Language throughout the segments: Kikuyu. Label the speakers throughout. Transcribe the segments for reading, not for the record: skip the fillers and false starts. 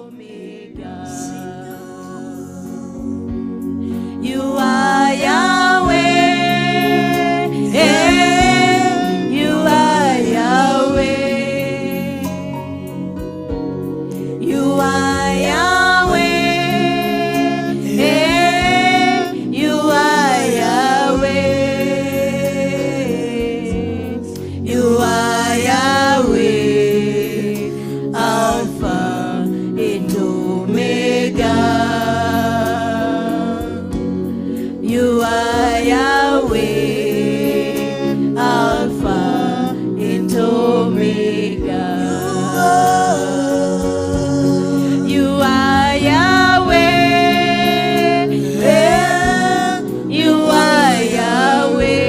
Speaker 1: Omega. You are Yahweh. Eh, you are Yahweh. You are Yahweh. Eh, you are Yahweh. You are Yahweh. Alpha and Omega. You are Yahweh, Alpha and Omega. You are Yahweh. You are Yahweh.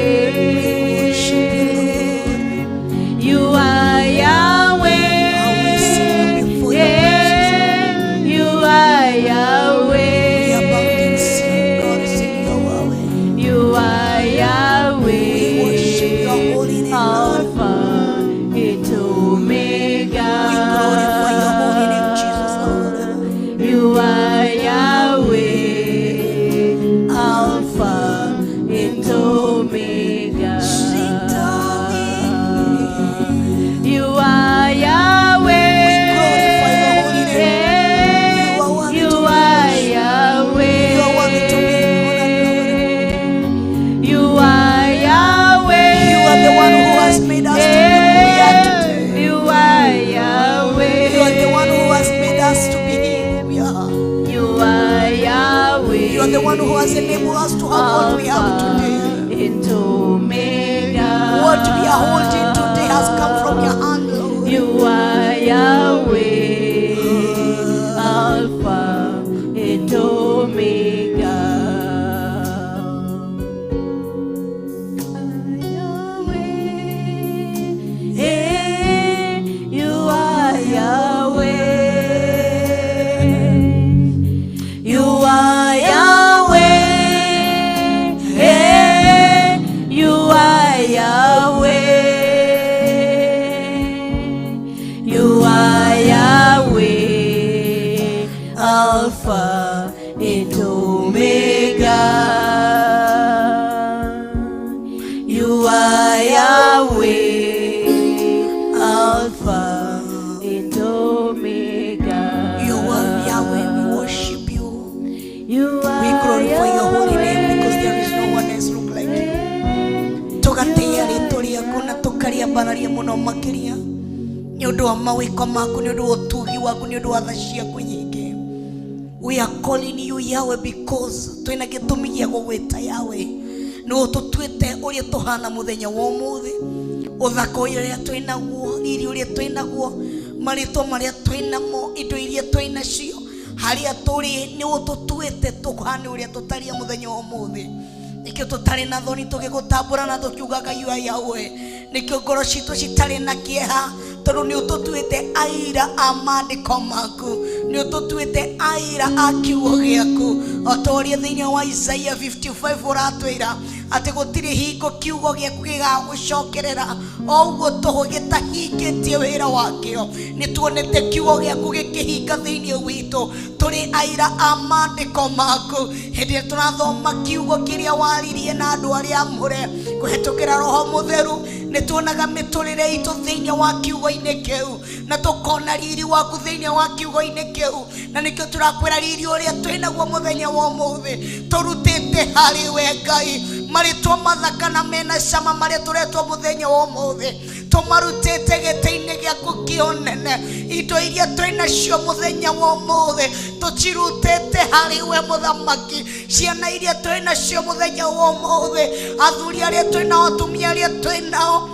Speaker 1: You are Yahweh.
Speaker 2: We before your
Speaker 1: Yeah, you are Yahweh.
Speaker 2: We are bound in sin, God, sing your Yahweh.
Speaker 1: You are Yahweh.
Speaker 2: We worship your holy name, Lord.
Speaker 1: Alpha and Omega.
Speaker 2: We glorify your holy name, Jesus, Lord.
Speaker 1: You are Yahweh, Alpha and Omega.
Speaker 2: Sing
Speaker 1: You are Yahweh.
Speaker 2: We glorify your holy name. You are worthy
Speaker 1: You
Speaker 2: to be
Speaker 1: are
Speaker 2: worshipped.
Speaker 1: Yahweh.
Speaker 2: You are worthy to be honored, Lord.
Speaker 1: You are Yahweh.
Speaker 2: You are the one who has made us to be who we are today.
Speaker 1: You are Yahweh.
Speaker 2: You are the one who has made us to be who we are.
Speaker 1: You are Yahweh.
Speaker 2: You are the one who has enabled us to have what we have today.
Speaker 1: And Omega.
Speaker 2: What we are holding today has come from your hand, Lord.
Speaker 1: You are Yahweh, Alpha and Omega. Yahweh, eh, you are Yahweh. You are Yahweh. Eh, you are Yahweh. You are Yahweh, Alpha and Omega. You are Yahweh, Alpha and Omega.
Speaker 2: You are Yahweh. We worship you.
Speaker 1: You are
Speaker 2: We glorify your holy name because there is no one else look like you. Tũgatĩĩa rĩtwa rĩaku na tũkarĩambararia mũno makĩria nĩ ũndũ wa mawĩko maku, nĩ ũndũ wa ũtugi waku, nĩ ũndũ wa tha ciaku nyingĩ. We are calling you Yahweh because twĩna gĩtũmi gĩa gũgwĩta Yahweh. Nĩwe ũtũtuĩte ũrĩa tũhana mũthenya wa ũmũthĩ, ũthaka ũrĩa twĩnaguo, riri ũrĩa twĩnaguo, marĩtwa marĩa twĩnamo, indo iria twĩnacio, harĩa tũrĩ, nĩwe ũtũtuĩte tũhane ũrĩa tũtariĩ mũthenya wa ũmũthĩ. Nĩkĩo tũtarĩ na thoni tũgĩgũtambũra na tũkiugaga you are Yahweh. Nĩkĩo ngoro citũ citarĩ na kĩeha tondũ nĩ ũtũtuĩte aira a maandĩko maku, nĩ ũtũtuĩte aira a kiugo gĩaku, o ta ũrĩa thĩinĩ wa Isaia 55 ũratwĩra atĩ gũtirĩ hingo kiugo gĩaku gĩgagũcokerera o ũguo tũhũ gĩtahingĩtie wĩra wakĩo. Nĩ tuonete kiugo gĩaku gĩkĩhinga thĩinĩ witũ, tũrĩ aira a maandĩko maku. Hĩndĩ ĩrĩa tũrathoma kiugo kĩrĩa waririe na andũ arĩa amũre kũhetũkĩra Roho Mũtheru, nĩ tuonaga mĩtũrĩre itũ thĩinĩ wa kiugo-inĩ kĩu na tũkona riri waku thĩinĩ wa kiugo-inĩ kĩu, na nĩkĩo tũrakwĩra riri ũrĩa twĩnaguo mũthenya wa ũmũthĩ tũrutĩte harĩ we Ngai. Marĩtwa mathaka na mena cama marĩa tũretwo mũthenya wa ũmũthĩ tũmarutĩte gĩtĩ-inĩ gĩaku kĩa ũnene. Indo iria twĩnacio mũthenya wa ũmũthĩ tũcirutĩte harĩ we mũthamaki. Ciana iria twĩnacio mũthenya wa ũmũthĩ, athuri arĩa twĩnao, atumia arĩa twĩnao,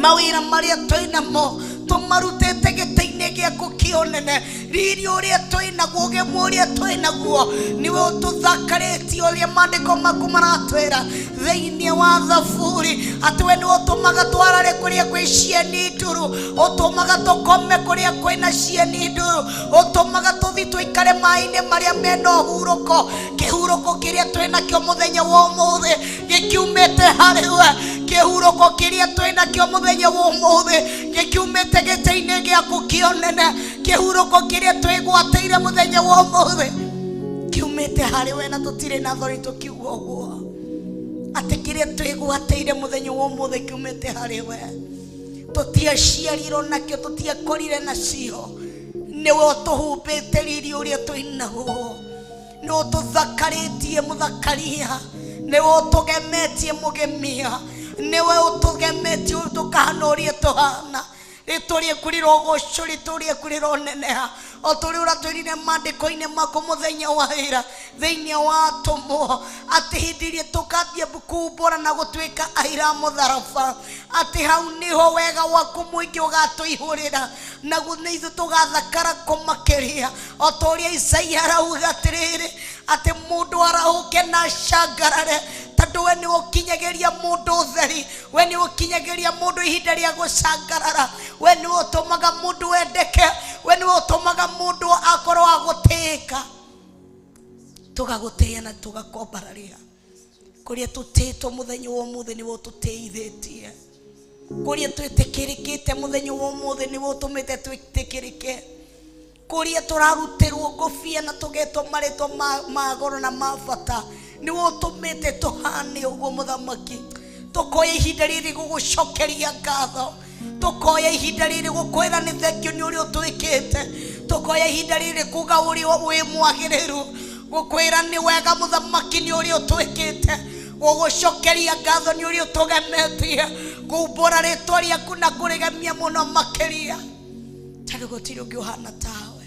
Speaker 2: mawĩra marĩa twĩnamo, tũmarutĩte gĩtĩ-inĩ gĩaku kĩa ũnene. Riri ũrĩa twĩnaguo, ũgemu ũrĩa twĩnaguo, nĩwe ũtũthakarĩtie, ũrĩa maandĩko maku maratwĩra thĩinĩ wa Thaburi atĩ we nĩwe ũtũmaga twarare kũrĩa kwĩ cieni nduru, ũtũmaga tũkome kũrĩa kwĩna cieni nduru, ũtũmaga tũthi tũikare maĩ-inĩ marĩa mena ũhurũko. Kĩhurũko kĩrĩa twĩnakĩo mũthenya wa ũmũthĩ gĩkiumĩte harĩ we. Kĩhurũko kĩrĩa twĩnakĩo mũthenya wa ũmũthĩ gĩkiumĩte gĩtĩ Gĩtĩ-inĩ gĩaku kĩa ũnene, kĩhurũko kĩrĩa twĩgwatĩire mũthenya wa ũmũthĩ kiumĩte harĩ we, na tũtirĩ na thoni tũkiuga ũguo atĩ kĩrĩa twĩgwatĩire mũthenya wa ũmũthĩ kiumĩte harĩ we. Tũtiaciarirwo nakĩo, tũtiakorire nacio, nĩwe ũtũhumbĩte riri ũrĩa twĩnaguo, nĩwe ũtũthakarĩtie mũthakaria, nĩwe ũtũgemetie mũgemia, nĩwe ũtũgemetie tũkahana ũrĩa tũhana. Rĩtwa rĩaku rĩrogocwo, rĩtwa rĩaku rĩroneneha, o ta ũrĩa ũratwĩrire maandĩko-inĩ maku mũthenya wa ira thĩinĩ wa atũmwo, atĩ hĩndĩ ĩrĩa tũkambia kumbũra na gũtuĩka aira a mũtharaba, atĩ hau nĩho wega waku mũingĩ ũgatũihũrĩra, naguo nĩ ithuĩ tũgathakara kũmakĩria, o ta ũrĩa Isaia arauga atĩrĩrĩ, atĩ mũndũ arahũke na acangarare, tondũ we nĩwe ũkinyagĩria mũndũ ũtheri, we nĩwe ũkinyagĩria mũndũ ihinda rĩa gũcangarara, we nĩwe ũtũmaga mũndũ endeke, we nĩwe ũtũmaga mũndũ akorwo agũtĩĩka. Tũgagũtĩĩa na tũgakwambararia. Kũrĩa tũtĩĩtwo mũthenya wa ũmũthĩ nĩwe ũtũtĩithĩtie, kũrĩa twĩtĩkĩrĩkĩte mũthenya wa ũmũthĩ nĩwe ũtũmĩte twĩtĩkĩrĩke, kũrĩa tũrarutĩrwo ngũbia na tũgetwo marĩtwa ma goro na ma bata nĩwe ũtũmĩte tũhane ũguo. Mũthamaki, tũkoya ihinda rĩrĩ gũgũcokeria ngatho, tũkoya ihinda rĩrĩ gũkwĩra nĩ thengio nĩ ũrĩa ũtwĩkĩte, tũkoya ihinda rĩrĩ kuga ũrĩa wĩ mwagĩrĩru, gũkwĩra nĩ wega mũthamaki nĩ ũrĩa ũtwĩkĩte, gũgũcokeria ngatho nĩ ũrĩa ũtũgemetie, kumbũra rĩtwa rĩaku na kũrĩgemia mũno makĩria, tondũ gũtirĩ ũngĩ ũhana tawe.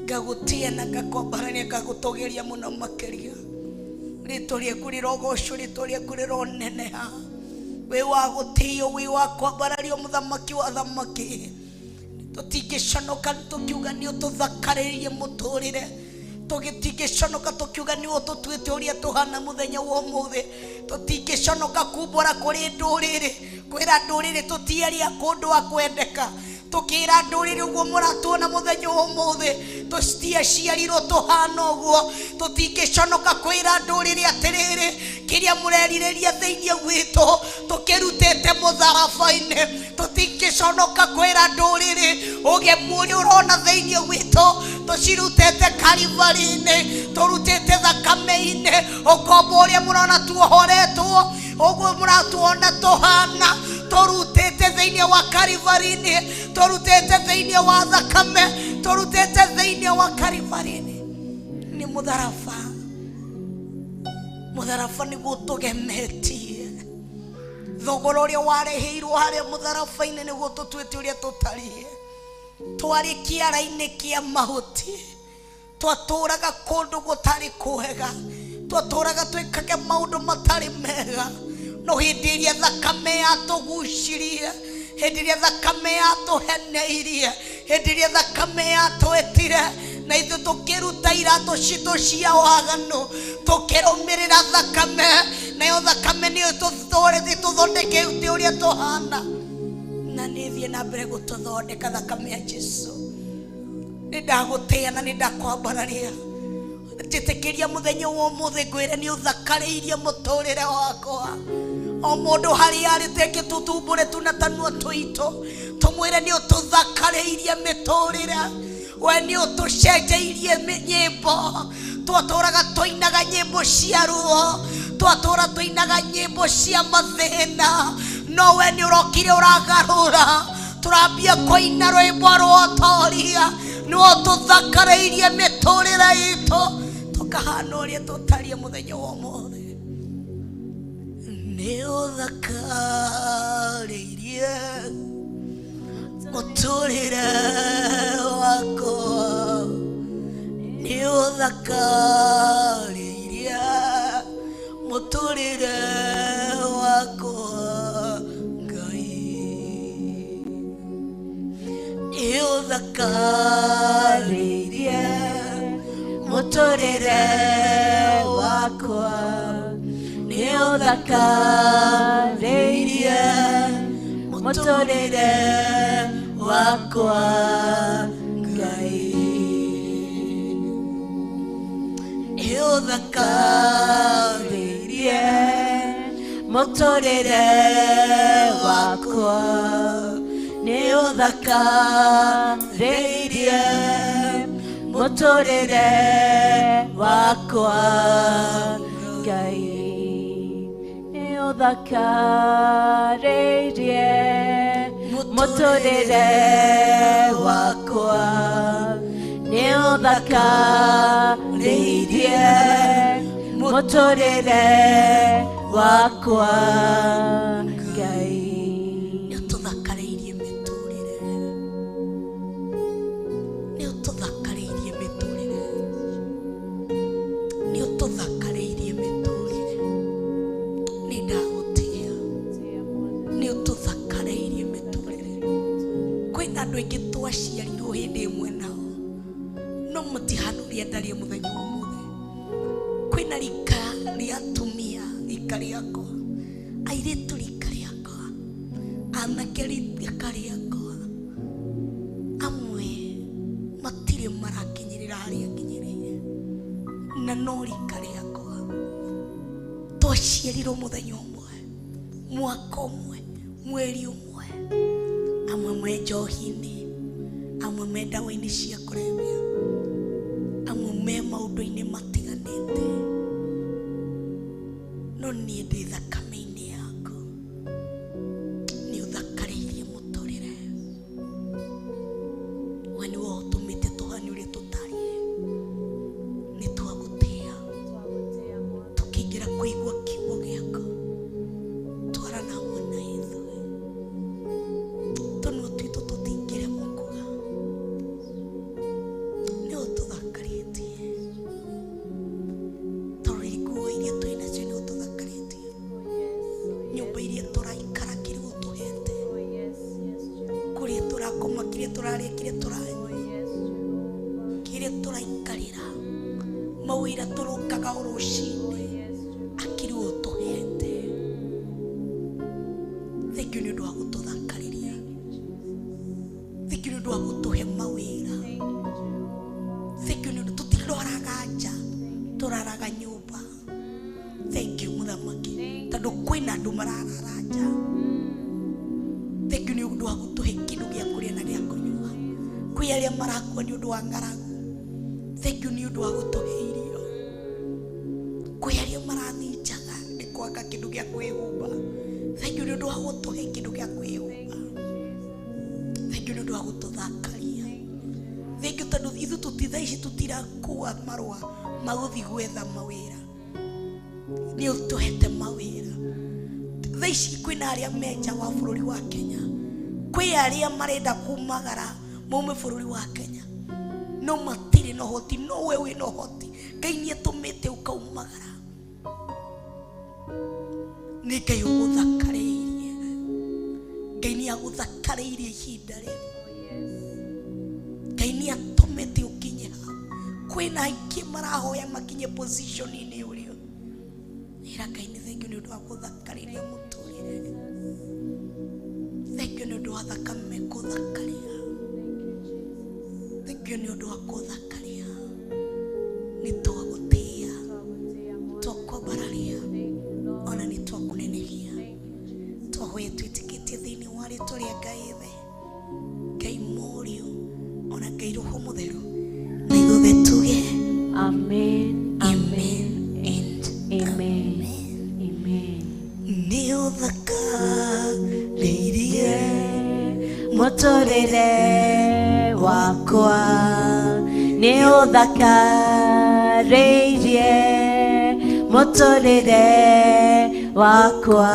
Speaker 2: Ngagũtĩa na ngakwambarania, ngagũtũgĩria mũno makĩria. Rĩtwa rĩaku rĩrogocwo, rĩtwa rĩaku rĩroneneha, wĩ wa gũtĩo, wĩ wa kwambarario, mũthamaki wa athamaki. Tũtingĩconoka tũkiuga nĩ ũtũthakarĩrie mũtũrĩre, tũtingĩconoka tũkiuga nĩ ũtũtuĩte ũrĩa tũhana mũthenya wa ũmũthĩ, tũtingĩconoka kumbũra kũrĩ ndũrĩrĩ, kwĩra ndũrĩrĩ tũtiaria kũndũ a kwendeka, tũkĩra ndũrĩrĩ ũguo mũratuona mũthenya wa ũmũthĩ tũtiaciarirwo tũhana ũguo. Tũtingĩconoka kwĩra ndũrĩrĩ atĩrĩrĩ, kĩrĩa mũrerirĩria thĩinĩ witũ tũkĩrutĩte mũtharaba-inĩ. Tũtingĩconoka kwĩra ndũrĩrĩ ũgemu ũrĩa ũrona thĩinĩ witũ tũcirutĩte Kalivari-inĩ, tũrutĩte thakame-inĩ. Ũkombo ũrĩa mũrona tuohoretwo, ũguo mũratuona tũhana, tũrutĩte thĩinĩ wa Kalivari-inĩ, tũrutĩte thĩinĩ wa thakame, tũrutĩte thĩinĩ wa Kalivari-inĩ. Nĩ mũtharaba, mũtharaba nĩguo ũtũgemetie. Thogora ũrĩa warĩhĩirwo harĩa mũtharaba-inĩ nĩguo tũtuĩte ũrĩa tũtariĩ. Twarĩ kĩara-inĩ kĩa mahuti, twatũraga kũndũ gũtarĩ kwega, twatũraga twĩkage maũndũ matarĩ mega, no hĩndĩ ĩrĩa thakame yatũgucirie, hĩndĩ ĩrĩa thakame yatũheneirie, hĩndĩ ĩrĩa thakame yatwĩtire, na ithuĩ tũkĩruta iratũ citũ cia waganu, tũkĩrũmĩrĩra thakame, nayo thakame nĩyo ĩtũthondekete ũrĩa tũhana, na nĩ ĩthiĩ na mbere gũtũthondeka. Thakame ya Jesu, nĩ ndagũtĩa na nĩ ndakwambararia. Njĩtĩkĩria mũthenya wa ũmũthĩ ngwĩre nĩ ũthakarĩirie mũtũrĩre wakwa. O mũndũ harĩa arĩ, teke tũtumbũre tu na tanua tũitũ tũmwĩre nĩ ũtũthakarĩirie mĩtũrĩre, we nĩ ũtũcenjeirie nyĩmbo. Twatũraga tũinaga nyĩmbo cia ruo, twatũra tũinaga nyĩmbo cia mathĩna, no we nĩ ũrokire ũragarũra, tũrambia kũina rwĩmbo rwa ũtoria. Nĩ ũtũthakarĩirie mĩtũrĩre itũ, tũkahana ũrĩa tũtariĩ mũthenya wa ũmũthĩ. Nĩ ũthakarĩirie mũtũrĩre wakwa, nĩ ũthakarĩirie mũtũrĩre wakwa, Ngai nĩ ũthakarĩirie mũtũrĩre wakwa, nĩ ũthakarĩirie mũtũrĩre wakwa, Ngai nĩ ũthakarĩirie mũtũrĩre wakwa, nĩ
Speaker 1: Nĩ ũthakarĩirie mũtũrĩre wakwa Ngai nĩ ũthakarĩirie mũtũrĩre wakwa nĩ ũthakarĩirie mũtũrĩre wakwa Ngai.
Speaker 2: Nĩ ũtũthakarĩirie mĩtũrĩre, nĩ ũtũthakarĩirie mĩtũrĩre, nĩ ũtũthakarĩirie mĩtũrĩre. Nĩ ndagũtĩa, nĩ ũtũthakarĩirie mĩtũrĩre. Kwĩna andũ aingĩ twaciarirwo hĩndĩ ĩmwe nao no matihana ũrĩa ndariĩ mũthenya wa ũmũthĩ. Kwĩna rika rĩa atumia, rika rĩakwa, airĩtu rika rĩakwa, anake rika rĩakwa, amwe matirĩ marakinyĩrĩra harĩa nginyĩrĩire na no rika rĩakwa. Twaciarirwo mũthenya ũmwe, mwaka ũmwe, mweri ũmwe, amwe me njohi-inĩ, amwe me ndawa-inĩ cia kũrebia, amwe me maũndũ-inĩ matiganĩte, no niĩ ndĩ thakame-inĩ yaku. Nĩ ũthakarĩirie mũtũrĩre, we nĩwe ũtũmĩte tũhane ũrĩa tũtariĩ. Nĩ twagũtĩa tũkĩingĩra kũigua kiugo gĩaku, twarana hamwe na ithuĩ, tũnua twitũ tũtingĩremwo kuga nĩ ũtũthakarĩtie, tondũ nguo iria twĩ nacio nĩ ũtũthakarĩtie, nyũmba iria tũraikara kĩrĩa ũtũhete, kũrĩa tũrakoma, kĩrĩa tũrarĩa, kĩrĩa tũranyua, kĩrĩa tũraikarĩra, mawĩra tũrokaga o rũcinĩ, akĩrĩ ũtũhete. Thengiũ nĩ ũndũ wa gũtũthakarĩria, thengiũ nĩ ũndũ wa gũtũhe mawĩra, thengiũ nĩ ũndũ tũtirwaraga nja, tũraraga nyũmba. Thengiũ mũthamaki, tondũ kwĩna andũ mararara nja. Thengiũ nĩ ũndũ wa gũtũhe kĩndũ gĩa kũrĩa na gĩa kũnyua. Kwĩ arĩa marakua nĩ ũndũ wa ng'aragu, thengiũ nĩ ũndũ wa gũtũhe irio. Kwĩ arĩa marathiĩ njaga nĩ kwaga kĩndũ gĩa kwĩhumba, thengiũ nĩ ũndũ wa gũtũhe kĩndũ gĩa kwĩhumba. Thengiũ nĩ ũndũ wa gũtũthakaria, thengiũ tondũ ithuĩ tũti thaa ici tũtirakua marũa ma gũthiĩ gwetha mawĩra, nĩ ũtũhete mawĩra. Thaa ici kwĩna arĩa me nja wa bũrũri wa Kenya, kwĩ arĩa marenda kumagara maume bũrũri wa Kenya no matirĩ na ũhoti, no we wĩna ũhoti. Ngai nĩ atũmĩte ũkaumagara, nĩ Ngai ũgũthakarĩirie, Ngai nĩ agũthakarĩirie ihinda rĩu, Ngai nĩ atũmĩte ũkinye hau. Kwĩna aingĩ marahoya makinye position-inĩ ũrĩa ĩra. Ngai nĩ thengiũ nĩ ũndũ wa gũthakarĩria mũtũrĩre, thengiũ nĩ ũndũ wa thakame kũthakaria, thengiũ nĩ ũndũ wa kũthakaria. Nĩ twagũtĩa, twakwambararia, ona nĩ twakũnenehia. Twahoya twĩtĩkĩtie thĩinĩ wa rĩtwa rĩa Ngai Ithe, Ngai Mũriũ, ona Ngai Roho Mũtheru, na ithuothe tuge
Speaker 1: Amen.
Speaker 2: Amen and
Speaker 1: Amen. Amen.
Speaker 2: Nĩ ũthakarĩirie
Speaker 1: Mũtũrĩre wakwa, nĩ ũthakarĩirie mũtũrĩre wakwa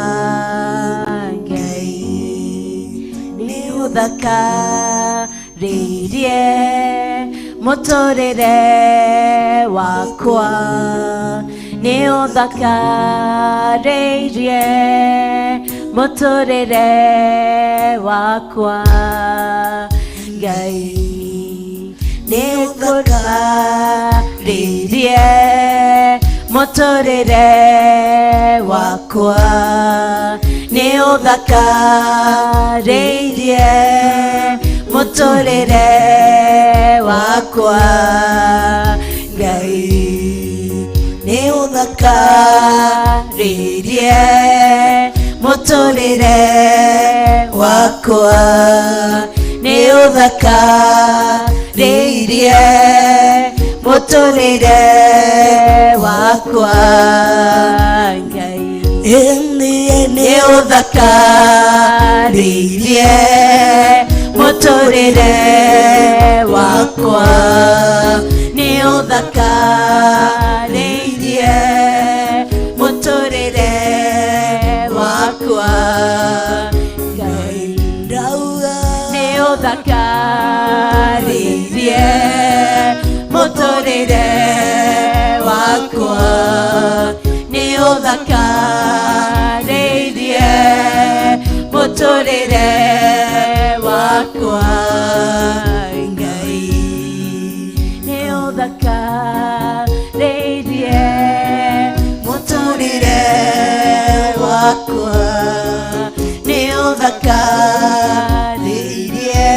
Speaker 1: Ngai nĩ ũthakarĩirie mũtũrĩre wakwa, nĩ ũthakarĩirie mũtũrĩre wakwa Ngai nĩ ũthakarĩirie mũtũrĩre wakwa, nĩ ũthakarĩirie mũtũrĩre wakwa Ngai nĩ ũthakarĩirie mũtũrĩre Wakwa nĩ ũthakarĩirie mũtũrĩre wakwa Ngai. Nĩ ũthakarĩirie mũtũrĩre wakwa, nĩ ũthakarĩirie mũtũrĩre wakwa Ngai.
Speaker 2: Ndauga
Speaker 1: Nĩ ũthakarĩirie mũtũrĩre wakwa, nĩ ũthakarĩirie mũtũrĩre wakwa Ngai. Nĩ ũthakarĩirie mũtũrĩre wakwa, nĩ ũthakarĩirie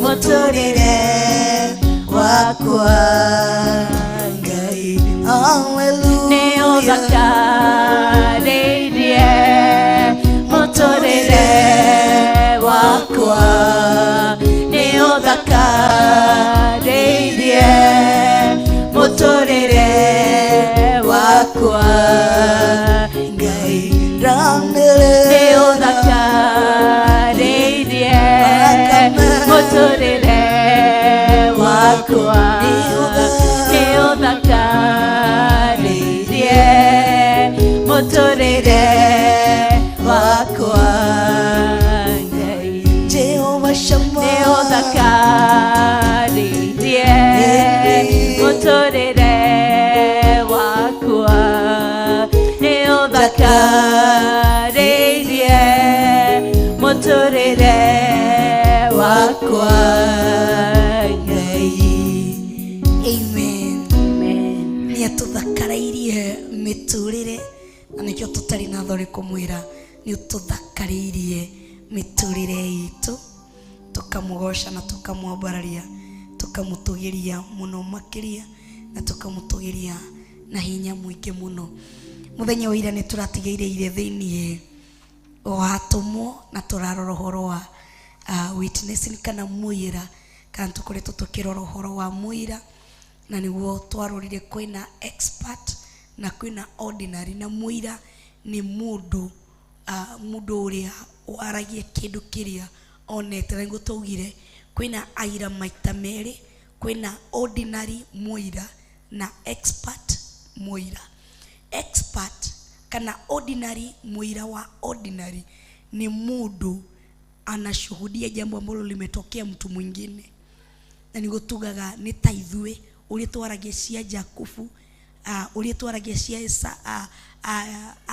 Speaker 1: mũtũrĩre wakwa Ngai.
Speaker 2: Hallelujah.
Speaker 1: Nĩ ũthakarĩirie mũtũrĩre wakwa, nĩ ũthakarĩirie mũtũrĩre wakwa Ngai. Nĩ ũthakarĩirie mũtũrĩre wakwa, nĩ ũthakarĩirie mũtũrĩre wakwa Ngai.
Speaker 2: Jehovah Shammah.
Speaker 1: Nĩ ũthakarĩirie mũtũrĩre wakwa, nĩ ũthakarĩirie mũtũrĩre wakwa Ngai.
Speaker 2: Amen.
Speaker 1: Amen.
Speaker 2: Nĩ atũthakarĩirie mĩtũrĩre, na nĩkĩo tũtarĩ na thori kũmwĩra nĩ ũtũthakarĩirie mĩtũrĩre itũ, tũkamũgoca na tũkamwambararia, tũkamũtũgĩria mũno makĩria, na tũkamũtũgĩria na hinya mũingĩ mũno. Mũthenya wa ira nĩ tũratigĩire thĩiniĩ wa atũmwo, na tũrarora ũhoro wa witnessing kana mũira, kana tũkoretwo tũkĩrora ũhoro wa mũira, na nĩguo twarorire kwĩna expert na kwĩna ordinary. Na mũira nĩ mũndũ mũndũ ũrĩa waragia kĩndũ kĩrĩa onete, na nĩguo twaugire kwĩna aira maita merĩ, kwĩna ordinary mũira na expert mũira. Expert kana ordinary mũira wa ordinary ni mũndũ anashuhudia jambo ambalo limetokea mtu mwingine, na nĩguo tugaga nĩ ta ithuĩ ũrĩa twaragia cia Jakubu, ũrĩa twaragia cia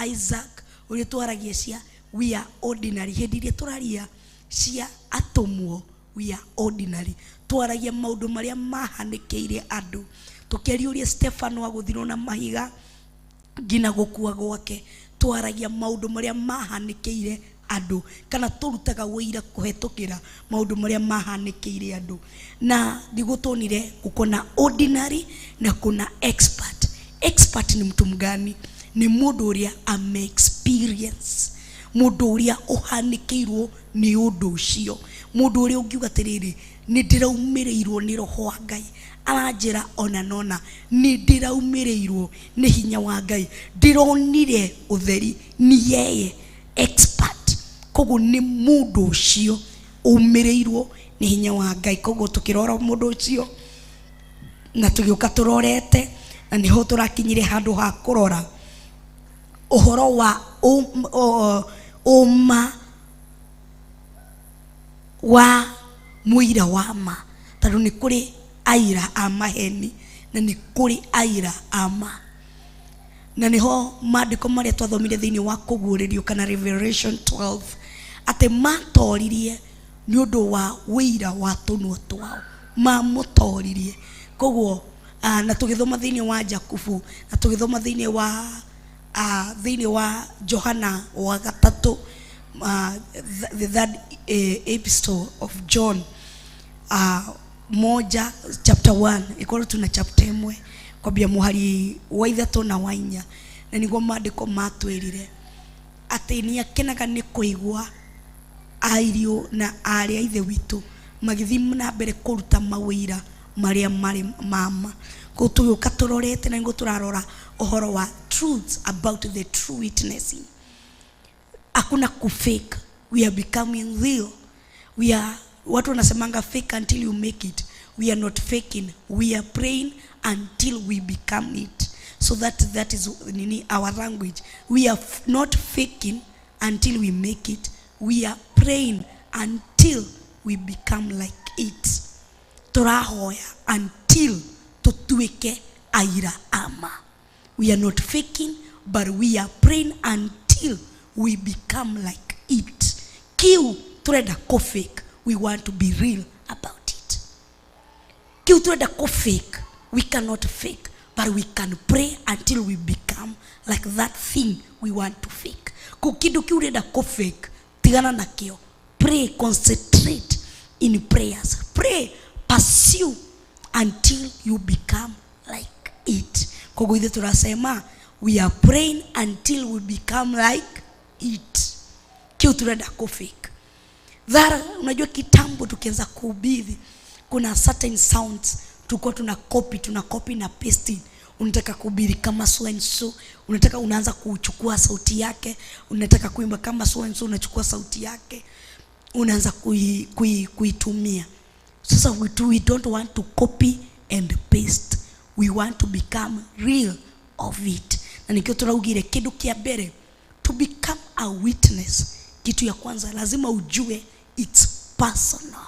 Speaker 2: Isaac, ũrĩa twaragia cia, we are ordinary. Hĩndĩ ĩrĩa tũraria cia atũmwo, we are ordinary, twaragia maũndũ marĩa mahanĩkĩire andũ, tũkĩaria ũrĩa Stefano agũthirwo na mahiga nginya gũkua gwake, twaragia maũndũ marĩa mahanĩkĩire andũ, kana tũrutaga wũira kũhetũkĩra maũndũ marĩa mahanĩkĩire andũ. Na nĩguo tuonire kuko na ordinary na kuna expert. Expert ni mtu mgani? Ni mũndũ ũrĩa ame experience, mũndũ ũrĩa ũhanĩkĩirwo nĩ ũndũ ũcio, mũndũ ũrĩa ũngiuga atĩrĩrĩ, nĩ ndĩraumĩrĩirwo nĩ roho wa Ngai, aranjĩra ona nona nĩ ndĩraumĩrĩirwo nĩ hinya wa Ngai, ndĩronire ũtheri, ni yeye expert. Koguo nĩ mũndũ ũcio umĩrĩirwo nĩ hinya wa Ngai. Koguo tũkĩrora mũndũ ũcio na tũgĩũka tũrorete, na nĩho tũrakinyire handũ ha kũrora ũhoro wa ũma wa mũira wa ma, tondũ nĩ kũrĩ aira a maheni na nĩ kũrĩ aira a ma. Na nĩho maandĩko marĩa twathomire thĩinĩ wa kũguũrĩrio kana Revelation 12, atĩ matoririe nĩ ũndũ wa wĩira wa tũnua twao, mamũtoririe. Koguo na tũgĩthoma thĩinĩ wa Jakubu, na tũgĩthoma thĩinĩ wa Johana wa gatatũ, the third epistle of John, moja chapter 1, ikorwo tuna chapter ĩmwe kwambia mũhari wa ithatũ na wa inya, na nĩguo maandĩko matwĩrire atĩ nĩ akenaga nĩ kũigua Ariũ na aarĩ a Ithe witũ magĩthiĩ na mbere kũruta mawĩra marĩa marĩ mama. Koguo tũgĩũka tũrorete na nĩguo tũrarora ũhoro wa truths about the true witnessing. Hakuna kufake, we are becoming real. We are, watu wanasemanga fake until you make it. We are not faking, we are praying until we become it. So that is nini our language. We are not faking until we make it, we are praying until we become like it. Tũrahoya until tũtuĩke aira ama. We are not faking, but we are praying until we become like it. Kiu turenda kũ fake, we want to be real about it. Kiu turenda kũ fake, we cannot fake, but we can pray until we become like that thing we want to fake. Ko kindu kiu urenda kũ fake, tigana nakio. Pray, concentrate in prayers. Pray, pursue until you become like it. Koguo ithuĩ turasema we are praying until we become like it. Kiu turenda kũ fake. Dhara, unajua kitambo tukianza kuhubiri kuna certain sounds tulikuwa tuna copy na paste. Unataka kuhubiri kama so and so, unataka unaanza kuchukua sauti yake. Unataka kuimba kama so and so, unachukua sauti yake, unaanza kuitumia. Sasa we don't want to copy and paste, we want to become real of it. Na nikio turaugire kindu kia mbere, to become a witness, kitu ya kwanza lazima ujue it's personal,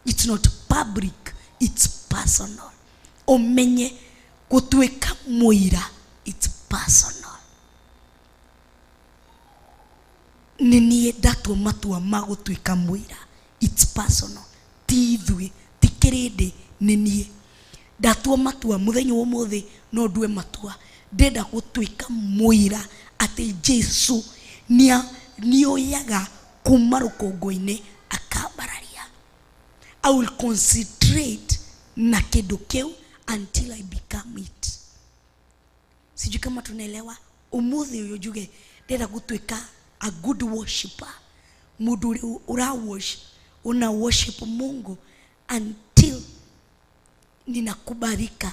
Speaker 2: it's not public, it's personal. Umenye gutuika muira, it's personal. Nĩ niĩ ndatua matua ma gũtuĩka mũira, it's personal. Ti ithuĩ, ti kĩrĩndĩ, nĩ niĩ ndatua matua. Mũthenya wa ũmũthĩ no ndue matua ndĩrenda gũtuĩka mũira atĩ Jesu nĩoyaga kuma rũkũngũ-inĩ akambararia. I will concentrate na kĩndũ kĩu until I become it. Sijui kama tunaelewa. Umuthi ũyũ njuge ndĩrenda gũtuĩka a good worshipper, mũndũ ũrĩa ũra worship, una worship Mungu until ninakubalika,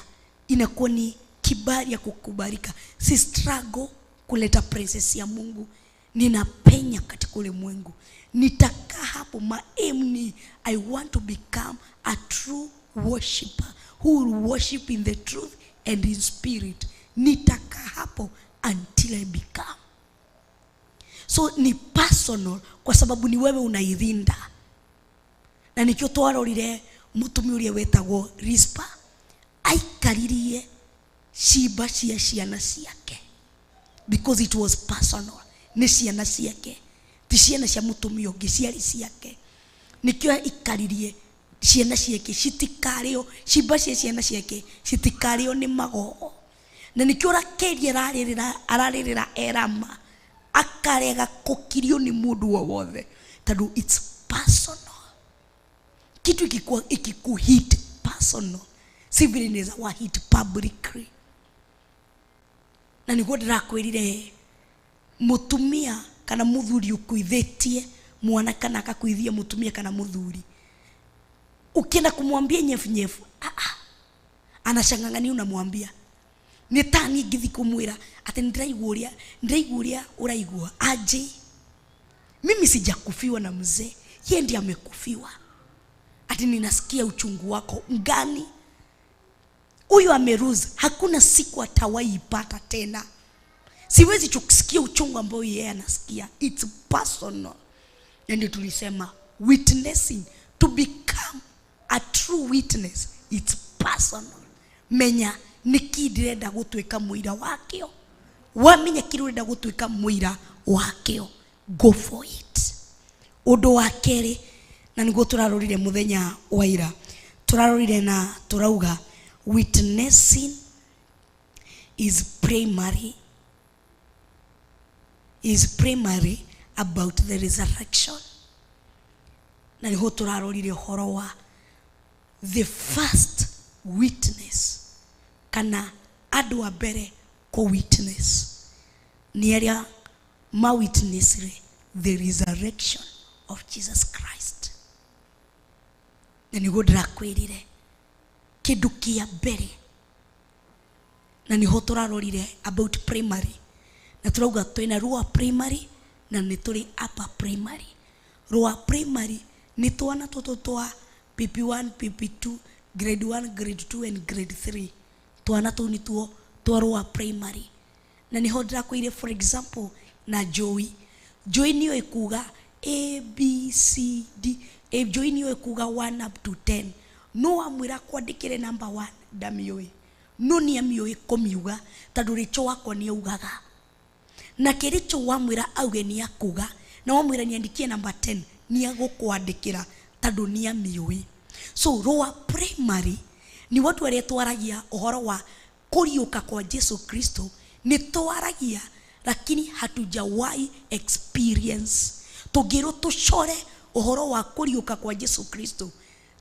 Speaker 2: inakuwa ni kibali ya kukubalika. Si struggle kuleta presence ya Mungu, ninapenya katika ulimwengu, nitakaa hapo. My aim ni I want to become a true worshipper who will worship in the truth and in spirit. Nitakaa hapo until I become. So ni personal kwa sababu ni wewe unairinda. Na nikio twarorire mutumia uria wetagwo Rispa aikaririe ciimba cia ciana ciake because it was personal. Nĩ ciana ciake, ti ciana cia mutumia ũngĩ, ciarĩ ciake. Nikio aikaririe ciana ciake citikarĩo, ciimba cia ciana ciake citikarĩo nĩ magogo. Na nikio Rakeli ararĩrĩra, ararĩrĩra Erama, akarega kũkirio nĩ mũndũ o wothe tondũ it's personal. Kitu ikikuwa ikikuhit personal, si vile inaweza wa hit publicly. Na niguo ndĩrakwĩrire mutumia kana muthuri ukuithĩtie mwana kana akakuithia mutumia kana muthuri, ukienda kumwambia nyefu nyefu, ah, ah, anashangangani unamwambia. Nĩ ta niĩ ngĩthiĩ kũmwĩra atĩ nĩndĩraigua ũrĩa ndĩraigua ũrĩa ũraigua aje. Mimi sijakufiwa na mzee, yeye ndiye amekufiwa. Ati ninasikia uchungu wako ngani? Huyu ameruzi, hakuna siku atawahi ipata tena. Siwezi kusikia uchungu ambao yeye anasikia. It's personal. Na ndio tulisema witnessing, to become a true witness, it's personal. Menya nĩkĩ ndĩrenda gũtuĩka mũira wakĩo. Wamenya kĩrĩa ũrenda gũtuĩka mũira wakĩo, go for it. Ũndũ wa kerĩ, na nĩguo tũrarorire mũthenya wa ira, tũrarorire na tũrauga witnessing is primary about the resurrection. Na nĩho tũrarorire ũhoro wa the first witness, kana andũ a mbere kũ witness nĩ arĩa ma witnessire the resurrection. of Jesus Christ. Na nĩguo ndĩrakwĩrire kĩndũ kĩa mbere, na nĩho tũrarorire about primary, na tũrauga twĩna lower primary na nĩ tũrĩ upper primary. Lower primary nĩ twana tũtũ twa PP1, PP2, grade 1, grade 2 and grade 3. Twana tũu nĩtuo twa lower primary. Na nĩho ndĩrakwĩire for example na Joey. Joey nĩoĩ kuga A, B, C, D. A, Joey nĩoĩ kuga 1 up to 10. No wamwĩra kwandĩkĩre number 1 ndamĩũĩ, no nĩamĩũĩ kũmiuga tondũ Rachel wakwa nĩaugaga. Na kĩrĩcho wamwĩra auge nĩ akuga, na wamwĩra niandikie number 10 nĩagũkwandĩkĩra tondũ nĩamĩũĩ. So lower primary ni watu arĩa twaragia ũhoro wa kũriũka kwa Jesu Kristo, nĩ twaragia lakini hatujawahi experience. Tũngĩrwo tũcore ũhoro wa kũriũka kwa Jesu Kristo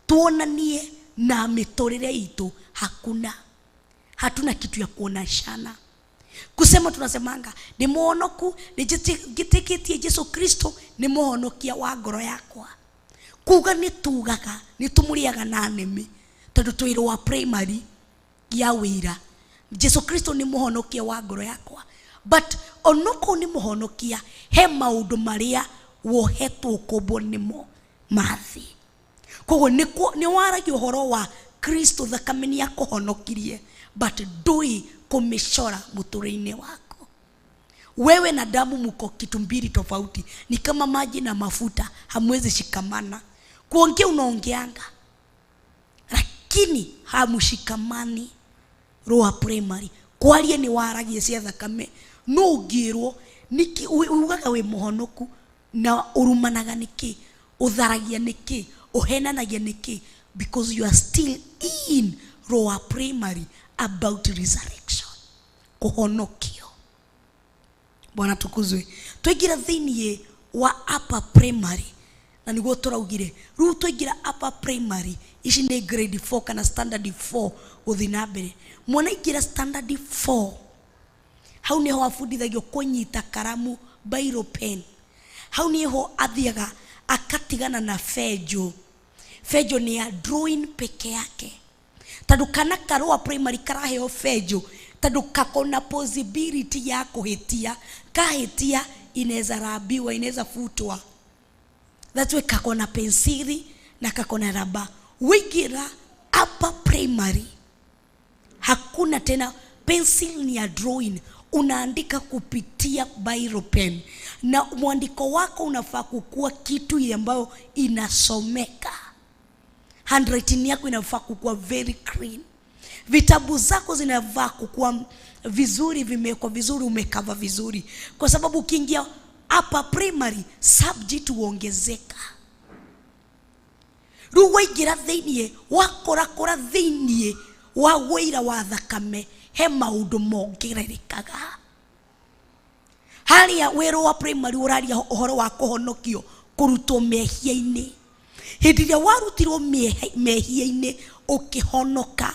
Speaker 2: tuonanie na mĩtũrĩre itũ, hakuna, hatuna kitu ya kuonashana. Kusema tunasemanga ni muhonoku, nĩnjĩtĩkĩtie Jesu Kristo nĩ mũhonokia wa ngoro yakwa. Kuga nĩ tugaga, nĩ tũmũrĩaga na nĩmĩ tondũ twĩ lower primary ya wĩra. Jesu Kristo nĩ mũhonokia wa ngoro yakwa, but onokorwo nĩ mũhonokia, he maũndũ marĩa wohetwo kũmbwo nĩmo mathi. Koguo nĩ waragia ũhoro wa Kristo, thakame nĩ akũhonokirie, but ndũĩ kũmĩcora mũtũrĩre-inĩ waku. Wewe na damu mko kitu mbili tofauti, ni kama maji na mafuta, hamwezi shikamana. Kuongea unaongeanga, lakini hamushikamani. Lower primary kwaria ni waragia cia thakame, no ũngĩrwo nĩkĩ ugaga wĩ mũhonoku na ũrumanaga nĩkĩ, ũtharagia nĩkĩ, ũhenanagia nĩkĩ? Because you are still in lower primary about resurrection, kũhonokio. Bwana tukuzwe. Twaingĩra thĩiniĩ wa upper primary, na nĩguo tũraugire rĩu twaingĩra upper primary, ici nĩ grade 4 kana standard 4 gũthiĩ na mbere. Mwana aingĩra standard 4, hau nĩho abundithagio kũnyita karamu, biro pen. Hau nĩho athiaga akatigana na benjũ. Benjũ nĩ ya drawing peke yake, tondũ kana karũa primary karaheo benjũ tondũ kakona possibility ya kũhĩtia, kahĩtia inaweza rabiwa, inaweza futwa. That's why kakona pensili na kakona raba. Wĩingĩra upper primary hakuna tena pencil, ni ya drawing, unaandika kupitia biro pen, na mwandiko wako unafaa kukua kitu ile ambayo inasomeka. Handwriting yako inafaa kukua very clean. Vitabu zako zinafaa kukua vizuri, vimewekwa vizuri, umekava vizuri, kwa sababu ukiingia upper primary subject huongezeka. Rĩu waingĩra thĩiniĩ wakũrakũra thĩiniĩ wa wĩira wa thakame, he maũndũ mongererekaga. Harĩa wĩra wa primary ũraria ũhoro wa kũhonokio, kũrutwo mehia-inĩ. Hĩndĩ ĩrĩa warutirwo mehia-inĩ ũkĩhonoka,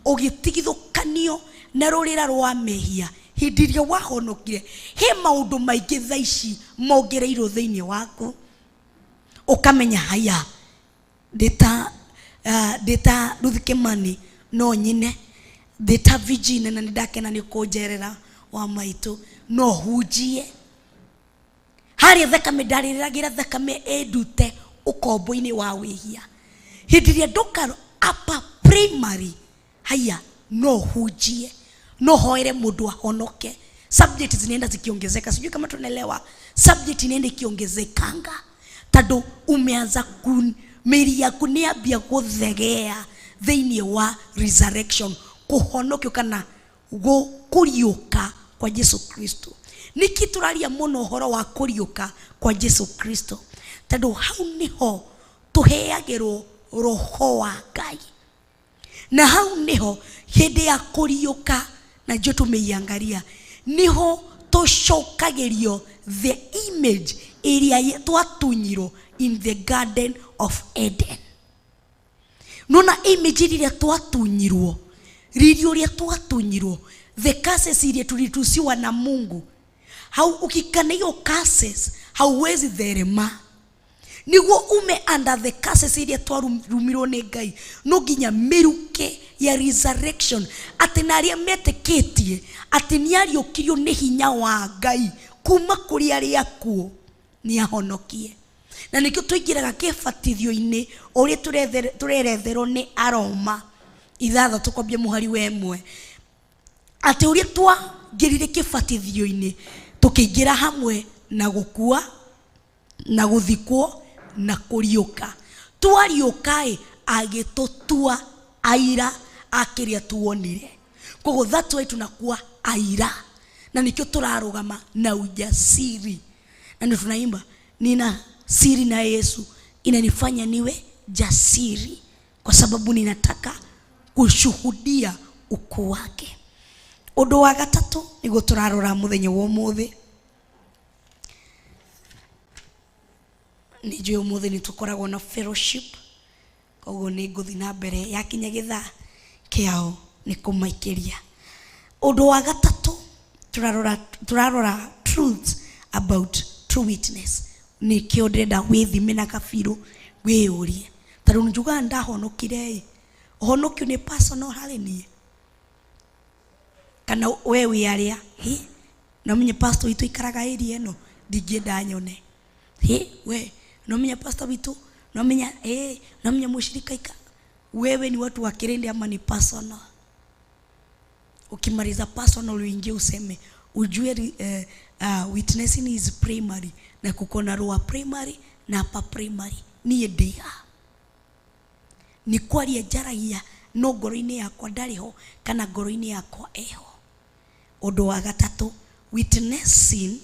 Speaker 2: ũgĩtigithũkanio na rũrĩra rwa mehia, hĩndĩ ĩrĩa wahonokire, he maũndũ maingĩ thaa ici mongereirwo thĩiniĩ waku. Ũkamenya haya ndĩta ndĩta Ruth Kimani no nyine, ndĩta Virginia na nĩndakena nĩ kũnjerera wa maitũ, no hunjie harĩa thakame ndarĩragĩra thakame ĩndute ũkombo-inĩ wa wĩhia. Hĩndĩ ĩrĩa ndoka upper primary, haya no hunjie, no hoere mũndũ ahonoke. Subject zinaenda zikiongezeka, sijui kama tunaelewa. Subject inaenda ikiongezekanga tondũ umeanza mĩri yaku nĩambia gũthegea thĩiniĩ wa resurrection, kũhonokio kana kũriũka kwa Jesu Kristo. Nĩkĩ tũraria mũno ũhoro wa kũriũka kwa Jesu Kristo? Tondũ hau nĩho tũheagĩrwo roho wa Ngai, na hau nĩho hĩndĩ ya kũriũka, na ndio tumeiangalia, niho tũcokagĩrio the image ĩrĩa twatunyirwo in the Garden of Eden. Nona image ĩrĩa twatunyirwo, riri ũrĩa twatunyirwo, the curses iria tulitusiwa na Mungu. Hau ukikana hiyo curses hauwezi therema. Nĩguo ume under the curses iria twarumirwo nĩ Ngai, no nginya mĩrukĩ ya resurrection, atĩ na arĩa metĩkĩtie atĩ nĩ ariũkirio nĩ hinya wa Ngai kuma kũrĩ arĩa akuũ nĩ ahonokie. Na nĩkĩo tũingĩraga kĩbatithio-inĩ ũrĩa tũreretherwo nĩ Aroma 6 kwambia mũhari wa 1, atĩ ũrĩa twangĩrire kĩbatithio-inĩ tũkĩingĩra hamwe na gũkua na gũthikwo na kũriũka. Twariũka-ĩ, agĩtũtua aira a kĩrĩa tuonire. Koguo that's why tunakuwa aira, na nĩkĩo tũrarũgama na ujasiri, na ndio tunaimba nina siri na Yesu inanifanya niwe jasiri, kwa sababu ninataka kushuhudia ukuu wake. Ũndũ wa gatatũ nĩguo tũrarora mũthenya wa ũmũthĩ. Nĩ njũĩ ũmũthĩ nĩ tũkoragwo na fellowship, koguo nĩ ngũthiĩ na mbere yakinya gĩthaa kĩao nĩ kũmaikĩria. Ũndũ wa gatatũ tũrarora truths about true witness. Nĩkĩo ndĩrenda wĩthime na kabirũ wĩyũrie, tondũ njugaga ndahonokire ĩ, ũhonokio nĩ personal harĩ niĩ kana we wĩ arĩa? Hĩ, no menye pastor witũ ikaraga area ĩno, ndingĩenda nyone. Hĩ, we no menye pastor witũ, no menya no menya mũshirika ika. Wewe ni watu wa Kirindi ama ni personal? Ukimaliza personal uingie useme ujue, witnessing is primary, na kuko na lower primary na upper primary. Niĩ ndĩ ha? Nĩ kwaria njaragia no ngoro-inĩ yakwa ndarĩ ho, kana ngoro-inĩ yakwa eho? Ũndũ wa gatatũ, witnessing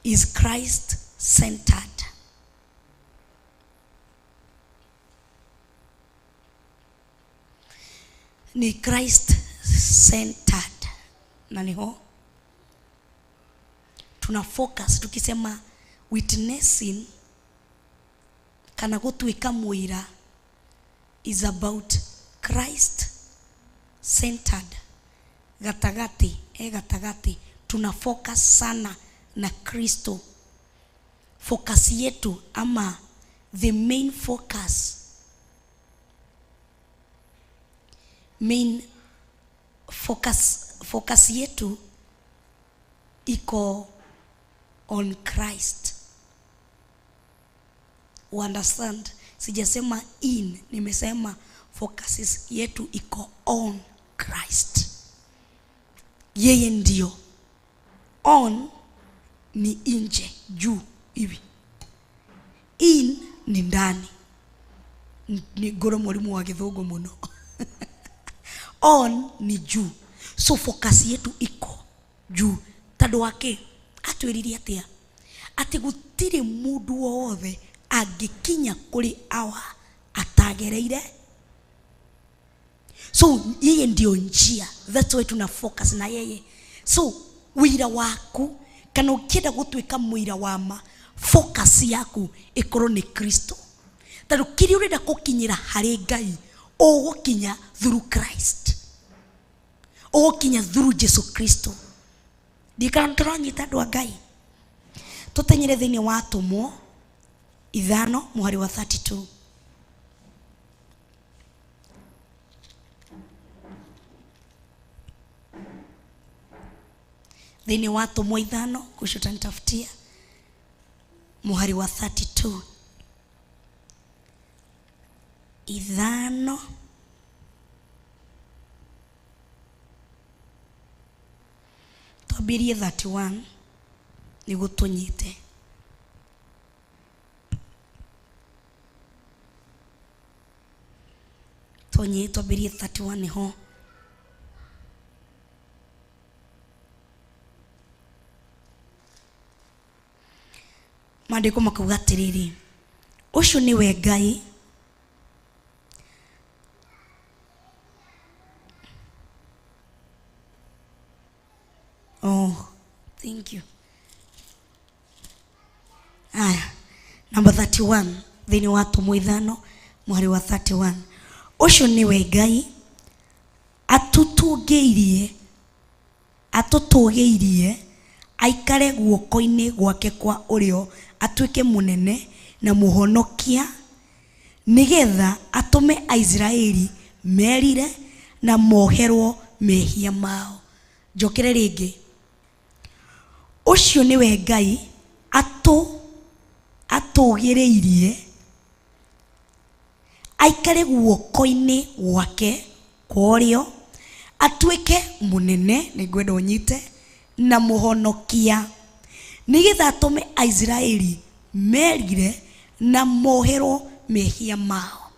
Speaker 2: is Christ centered. Ni Christ centered, na niho tuna focus tukisema witnessing kana gũtuĩka mũira is about Christ centered. Gatagati, gatagati tuna focus sana na Kristo. Focus yetu ama the main focus, main focus, focus yetu iko on Christ. You understand? Sijasema in, nimesema focus yetu iko on Christ. Yeye ndio. On ni nje, juu hivi. In ni ndani. Ni goro mwalimu wa Githũngũ mũno. On ni juu. So focus yetu iko juu. Tondũ wake atwĩrire atĩa? Atĩ gũtirĩ mũndũ wothe angĩkinya kũrĩ awa atagereire. So yeye ndio njia. That's why tuna focus na yeye. So wĩra waku kana ũkĩenda gũtuĩka mũira wa ma, focus yaku ĩkorwo nĩ Kristo. Tondũ kĩrĩa ũrenda gũkinyĩra harĩ Ngai ũgũkinya through Christ, ũgũkinya through Jesu Kristo. Ndikana tũranyita andũ a Ngai. Tũtenyere thĩinĩ wa Atũmwo 5 mũhari wa 32. Thĩinĩ wa Atũmwo 5, kusho utanitafutia mũhari wa 32. 5 twambĩrĩrie 31 nĩguo tũnyite. Tũnyite twambĩrĩrie 31 nĩho. Maandĩko makauga atĩrĩrĩ, ũcio nĩwe Ngai Oh, thank you. Aya, number 31, thĩinĩ wa Atũmwo 5 mũhari wa 31. Ũcio nĩwe Ngai atũtũgĩirie Aikare guoko-inĩ gwake kwa ũrĩo, atuĩke mũnene na mũhonokia, nĩgetha atũme Aisiraeli merire na moherwo mehia mao. Njokere rĩngĩ. Ũcio nĩwe Ngai atũgĩrĩirie aikare guoko-inĩ gwake kwa ũrĩo, atuĩke mũnene, nĩ ngwenda ũnyite, na mũhonokia, nĩgetha atũme Aisiraeli merire na moherwo mehia mao.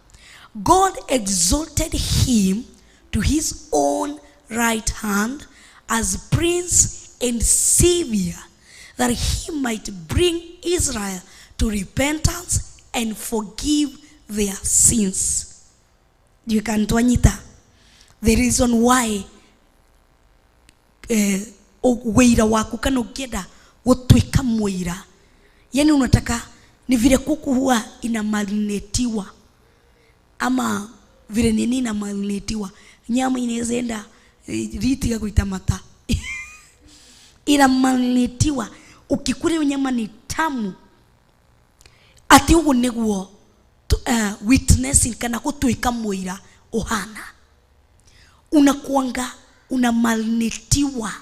Speaker 2: God exalted him to his own right hand as prince and savior, that he might bring Israel to repentance and forgive their sins. You can twanyita the reason why wĩira waku, kana ũngĩenda gũtuĩka mũira, yani unataka ni vile kuku huwa inamarinetiwa ama vile nini inamarinetiwa, nyama inaweza enda ritiga kuita mata inamarinetiwa, ukikula hiyo nyama ni tamu. Ati uguo niguo witnessing kana gũtuĩka mũira ũhana, unakuanga unamarinetiwa.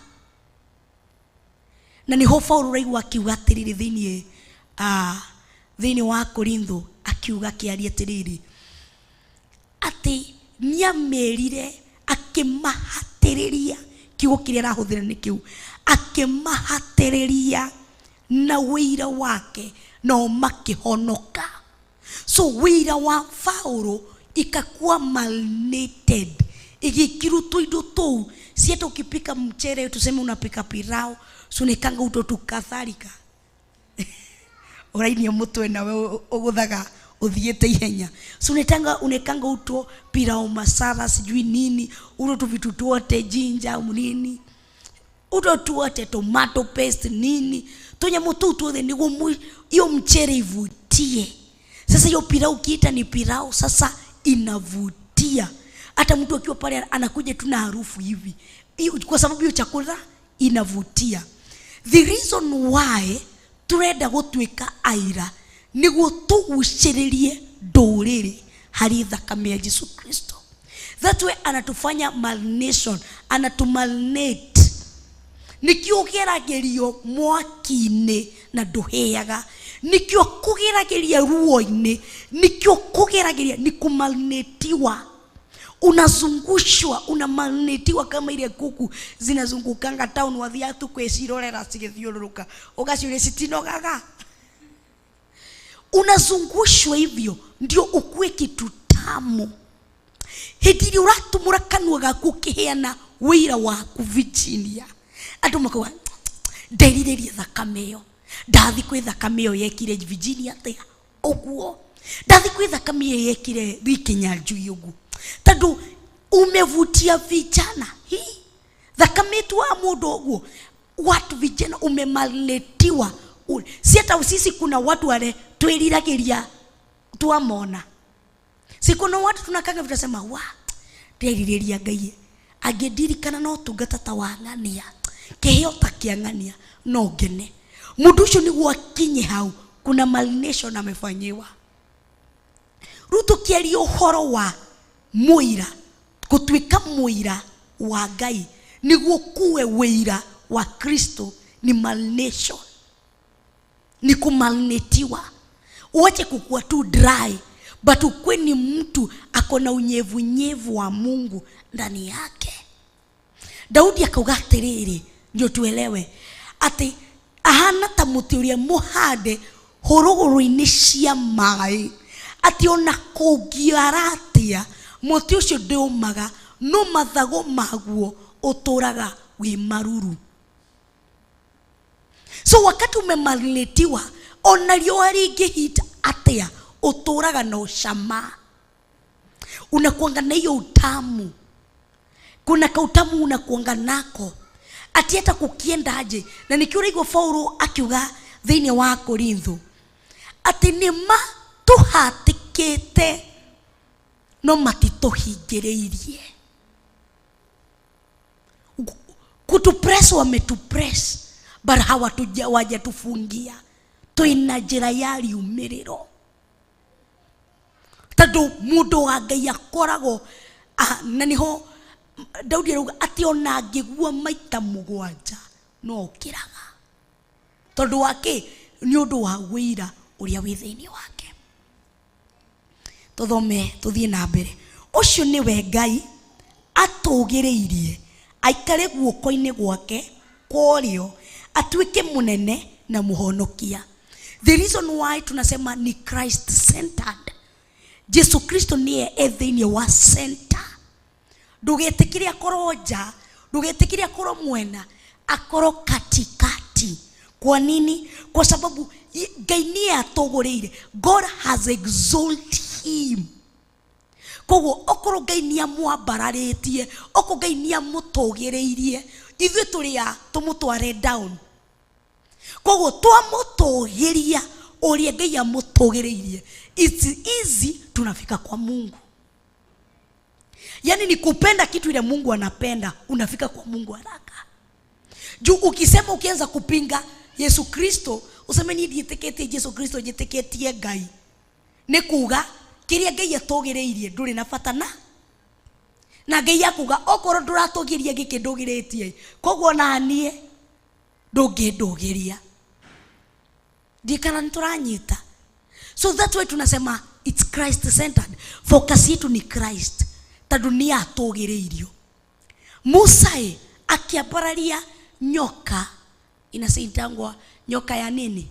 Speaker 2: Na niho Paulo raigua akiuga atiriri thiini wa Korintho, akiuga akiaria atiriri ati niamerire akimahatiriria, kiugo kiria arahuthira ni kiu, akimahatiriria na wira wake nao makihonoka. So wira wa Paulo ikakuwa marinated, igikirutwo indo tou. Si hata ukipika mchere, tuseme unapika pilau, sunekanga uto tu kadhalika urainia mutwe nawe uguthaga uthiete ihenya, so unetanga unekanga uto pilau masala sijui nini, uto tu vitu tuote jinja nini, uto tuote tomato paste nini, tunyamu tu tuothe niguo hiyo mchere ivutie. Sasa hiyo pilau ukiita ni pilau, sasa inavutia. Hata mtu akiwa pale anakuja tu na harufu hivi, kwa sababu hiyo chakula inavutia. The reason why turenda gutuika aira niguo tuguciririe nduriri hari thakame ya Yesu Kristo. That way anatufanya marination, anatumarinate. Nikio geragerio mwaki-inĩ na ndũhĩaga, nikio kũgerageria ruo-inĩ, nikio kũgerageria ni kumarinatiwa. Unazungushwa, unamarinatiwa kama ile kuku zinazungukanga town, wathia tu kwicirorera cigithiũrũrũka, ũgaciũria citinogaga. Unazungushwa hivyo ndio ukue kitu tamu. Hĩndĩ ĩrĩa ũratumũra kanua gaku ũkĩheana wĩira waku Virginia, andũ makauga nderirĩria thakame ĩyo, ndathi kwĩ thakame ĩyo yekire Virginia atĩa ũguo, ndathi kwĩ thakame ĩyo yekire Rikinyanjui ũguo, tondũ umevutia vijana. Hii thakame tu wa mũndũ ũguo, watu vijana umemarinatiwa. Si hata sisi kuna watu wale twĩriragĩria twamona, si kuna watu tunakanga tunasema wa nderirĩria Ngai angĩndirikana no tungata ta wa ng'ania, kĩheo ta kĩa ng'ania no ngene. Mũndũ ũcio nĩguo akinye hau, kuna marination amefanyiwa. Rĩu tũkĩaria ũhoro wa mũira, gũtuĩka mũira wa Ngai nĩguo kuwe wĩira wa Kristo ni marination, ni kumarinatiwa. Uache kukua tu dry, but ukue ni mtu akona unyevunyevu wa Mungu ndani yake. Daudi akauga atiriri, ndio tuelewe ati ahana ta muti uria muhande huruguru-inĩ cia maĩ, ati ona kũngiara atia muti ũcio ndũmaga, no mathago maguo ũtũraga wĩ maruru. So wakati umemarinatiwa, ona riũa rĩngĩhita atia, ũtũraga na ũcama, unakuanga na hiyo utamu. Kuna kautamu unakuanga nako ati hata kukienda aje. Na nikio raigua Paulo akiuga thĩinĩ wa Korintho ati nĩ matũhatĩkĩte no matitũhingĩrĩirie. Kutupress, wametupress, But hawajatufungia, twina njĩra ya riumĩrĩro, tondũ mũndũ wa Ngai akoragwo na niho Daudi arauga atĩ ona angĩgua maita 7 no okĩraga, tondũ wa kĩ? Nĩ ũndũ wa wĩira ũrĩa wĩ thĩinĩ wake. Tũthome tũthiĩ na mbere. Ũcio nĩwe Ngai atũgĩrĩirie aikare guoko-inĩ gwake kwa ũrĩo, atuĩke mũnene na mũhonokia. The reason why tunasema ni Christ centered, Jesu Kristo niye e thĩinĩ wa center. Ndũgetĩkĩre akorwo nja, ndũgetĩkĩre akorwo mwena, akorwo katikati. Kwa nini? Kwa sababu Ngai niye atũgũrĩire. God has exalted him. Koguo okorwo Ngai nĩ amwambararĩtie, okorwo Ngai nĩ amũtũgĩrĩirie, ithuĩ tũrĩ a tũmũtware down. Koguo twamũtũgĩria ũrĩa Ngai amũtũgĩrĩirie, it's easy tunafika kwa Mungu. Yaani ni kupenda kitu ile Mungu anapenda, unafika kwa Mungu haraka. Juu ukisema ukianza kupinga Yesu Kristo, useme ni ndiĩtĩkĩtie Jesu Kristo, njĩtĩkĩtie Ngai, nĩ kuga kĩrĩa Ngai atũgĩrĩirie ndũrĩ na bata na na Ngai akuga okorwo ndũratũgĩria gĩkĩ ndũgĩrĩtie, koguo na niĩ ndũngĩndũgĩria. Ndikana nĩtũranyita. So that's why tunasema it's Christ centered. Focus yetu ni Christ, tondũ nĩ atũgĩrĩirio. Musa akĩambararia nyoka, inaitangwa nyoka ya nini?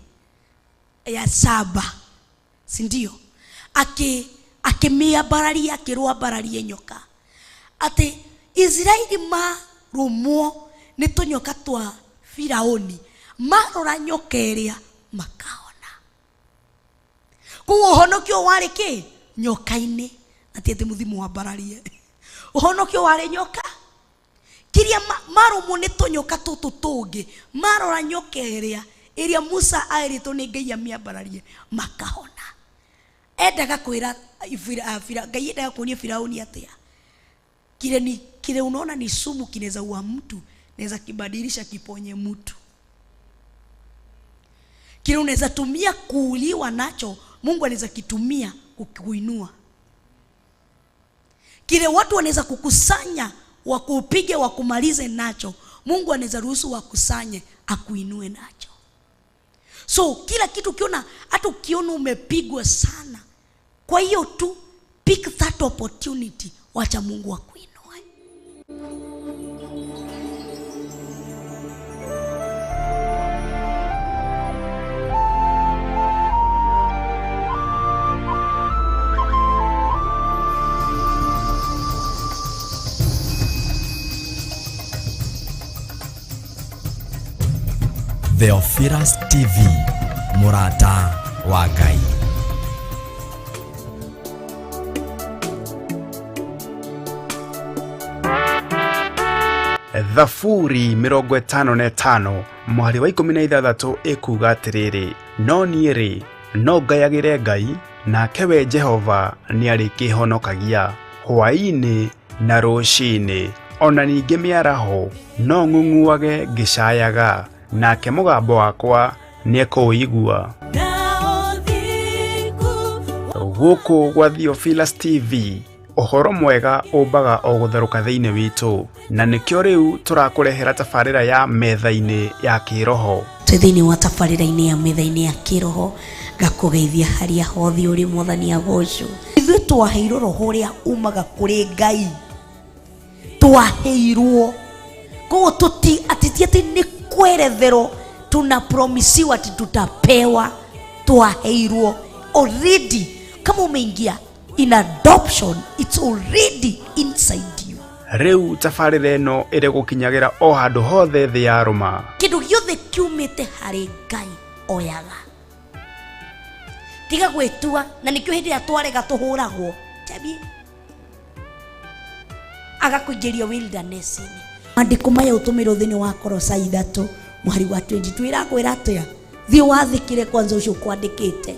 Speaker 2: Ya saba, si ndio? Akĩmĩambararia, akĩrwambararia nyoka. Atĩ Israeli marũmwo nĩ tũnyoka twa Firauni, marora nyoka ĩrĩa makaona. Koguo ũhonokio warĩ kĩ? Nyoka-inĩ. Na ti atĩ mũthimo wambararie. Ũhonokio warĩ nyoka. Kĩrĩa marũmwo nĩ tũnyoka tũtũ tũngĩ, marora nyoka ĩrĩa, ĩrĩa Musa aĩrĩtwo nĩ Ngai amĩambararie, makahona. Endaga kwĩra Ngai endaga kuonia Firauni atĩa? Kile ni, kile unaona ni sumu kinaweza ua mtu, naweza kibadilisha kiponye mtu. Kile unaweza tumia kuuliwa nacho, Mungu anaweza kitumia kukuinua. Kile watu wanaweza kukusanya wakupige wakumalize nacho, Mungu anaweza ruhusu wakusanye akuinue nacho. So kila kitu ukiona, hata ukiona umepigwa sana, kwa hiyo tu pick that opportunity, wacha Mungu akuinue.
Speaker 3: Theophilus TV, Murata wa Ngai.
Speaker 4: Thaburi 55 mwari wa 16 ĩkuuga atĩrĩrĩ, no niĩ rĩ, no ngayagĩre Ngai, nake we Jehova nĩarĩkĩhonokagia hwaĩ-inĩ na rũcinĩ, ona ningĩ mĩaraho no ng'ung'uage ngĩcayaga, nake mũgambo wakwa nĩekũũigua. Gũkũ gwa Theophilus TV, ũhoro mwega ũmbaga o gũtherũka thĩinĩ witũ, na nĩkĩo rĩu tũrakũrehera tabarĩra ya metha-inĩ ya kĩroho.
Speaker 2: Twĩ thĩinĩ wa tabarĩra-inĩ ya metha-inĩ ya kĩroho, ngakũgeithia harĩa hothe ũrĩ, Mwathani agocwo. Ithuĩ twaheirwo roho ũrĩa umaga kũrĩ Ngai, twaheirwo. Koguo atĩ ti atĩ nĩ kweretherwo tunapromisiwa ati tutapewa, twaheirwo already. Kama umeingia in adoption, it's already inside you.
Speaker 4: Rĩu tabarĩra ĩno ĩrĩ gũkinyagĩra o handũ hothe thĩ ya rũma.
Speaker 2: Kĩndũ gĩothe kiumĩte harĩ Ngai oyaga, tiga gwĩtua. Na nĩkĩo hĩndĩ ĩrĩa twarega tũhũragwo, Tabi agakũingĩria wilderness-inĩ. Maandĩko maya ũtũmĩrwo thĩinĩ wa Kolosai 3 mũhari wa 22 ĩrakwĩra atĩa? Thiĩ wathĩkĩre kwanza ũcio ũkwandĩkĩte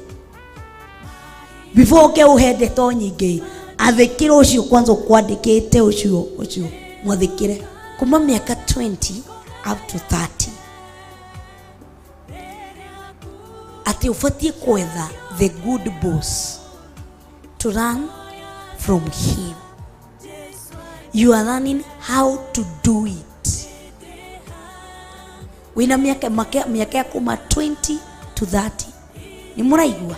Speaker 2: before ũke ũhe ndeto nyingĩ. Athĩkĩre ũcio kwanza ũkwandĩkĩte, ũcio mwathĩkĩre kuma mĩaka 20 up to 30. Atĩ ũbatiĩ kwetha the good boss to learn from him. You are learning how to do it. Wĩna mĩaka mĩaka ya kuma 20 to 30. Nĩ mũraigua?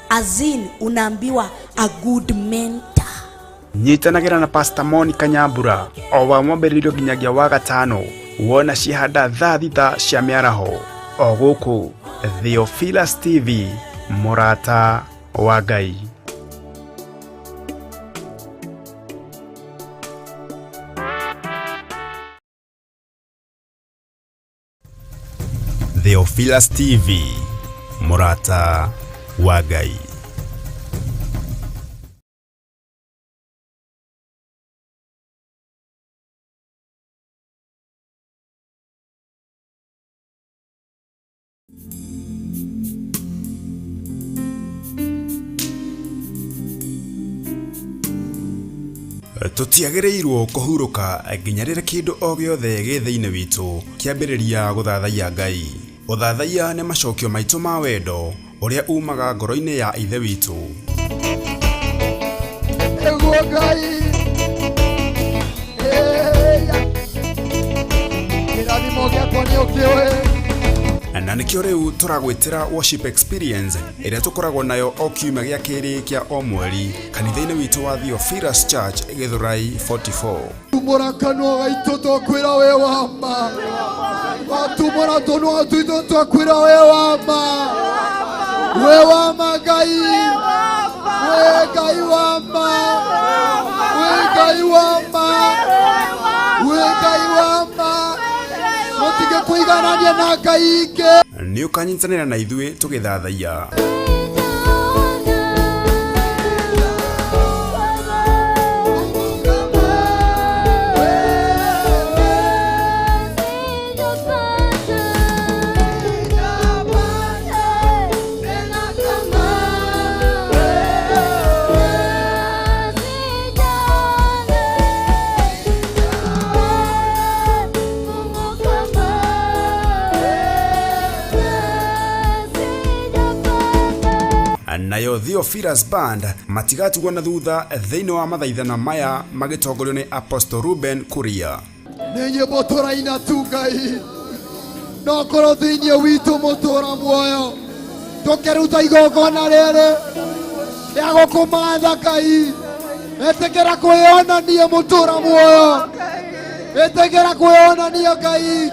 Speaker 2: As in unaambiwa a good mentor.
Speaker 4: Nyitanagĩra na Pastor Monica Nyambura o wa mwambĩrĩrio nginyagia wa gatano wona cihanda thaa 6 cia mĩaraho o gũkũ Theophilus TV, mũrata wa Ngai. Theophilus TV, mũrata wa Ngai. Tũtiagĩrĩirwo kũhurũka nginya rĩrĩa kĩndũ o gĩothe gĩ thĩinĩ witũ kĩambĩrĩria gũthathaiya Ngai. Ũthathaiya nĩ macokio maitũ ma wendo ũrĩa umaga ngoro-inĩ ya Ithe witũ.
Speaker 5: Nĩguo Ngai ĩya kĩrathimo gĩakwa nĩ ũkĩũĩ.
Speaker 4: Na nĩkĩo rĩu tũragwĩtĩra worship experience ĩrĩa tũkoragwo nayo o kiumia gĩa kerĩ kĩa o mweri kanitha-inĩ witũ wa Theophilus Church, Gĩthũrai 44.
Speaker 5: Tumũra kanua gaitũ twakwĩra wĩ wa ma, watumũra tũnua twitũ twakwĩra wĩ wa ma, wĩ wa ma Ngai, wĩ Ngai wa ma, wĩ Ngai wa ma, wĩ Ngai wa ma, mũtige kũiganania na Ngai ingĩ.
Speaker 4: Nĩ ũkanyitanĩra na ithuĩ tũgĩthathaiya. Nayo Theophilus Band matigatigwo na thutha thĩinĩ wa mathaithana maya magĩtongorio nĩ Apostle Ruben Kuria.
Speaker 5: Nĩ nyĩmbo tũraina tu Ngai, no korwo thĩinĩ witũ mũtũra muoyo tũkĩruta igongona rĩrĩ rĩa gũkũmatha Ngai, ĩtĩkĩra kwĩyonania mũtũra muoyo, ĩtĩkĩra kwĩyonania Ngai.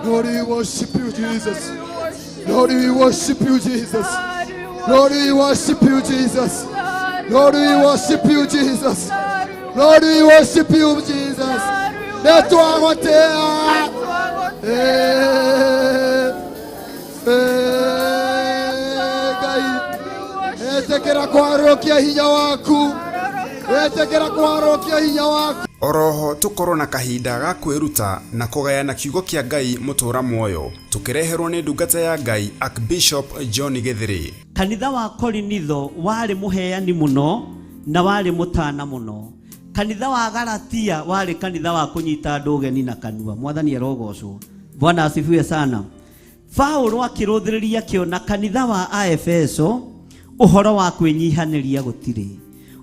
Speaker 5: Lord, we worship you, Jesus. Lord, we worship you, Jesus. Lord, we worship you, Jesus. Lord, we worship you, Jesus. Lord, we worship you, Jesus. Nĩtwagũtĩĩa. Ngai, ĩtĩkĩra kwarũkia hinya waku, ĩtĩkĩra kwarũkia hinya waku.
Speaker 4: Oroho tũkorwo na kahinda ga kwĩruta na kũgayana kiugo kĩa Ngai mũtũra muoyo tũkĩreherwo nĩ ndungata ya Ngai Archbishop John Gĩthĩrĩ.
Speaker 6: Kanitha wa Korinitho warĩ mũheani mũno na warĩ mũtana mũno. Kanitha wa Galatia warĩ kanitha wa kũnyita andũ ũgeni na kanua. Mwathani arogocwo. Bwana asifiwe sana. Paulo akĩrũthĩrĩria akĩona kanitha wa Aefeso ũhoro wa kwĩnyihanĩria gũtirĩ,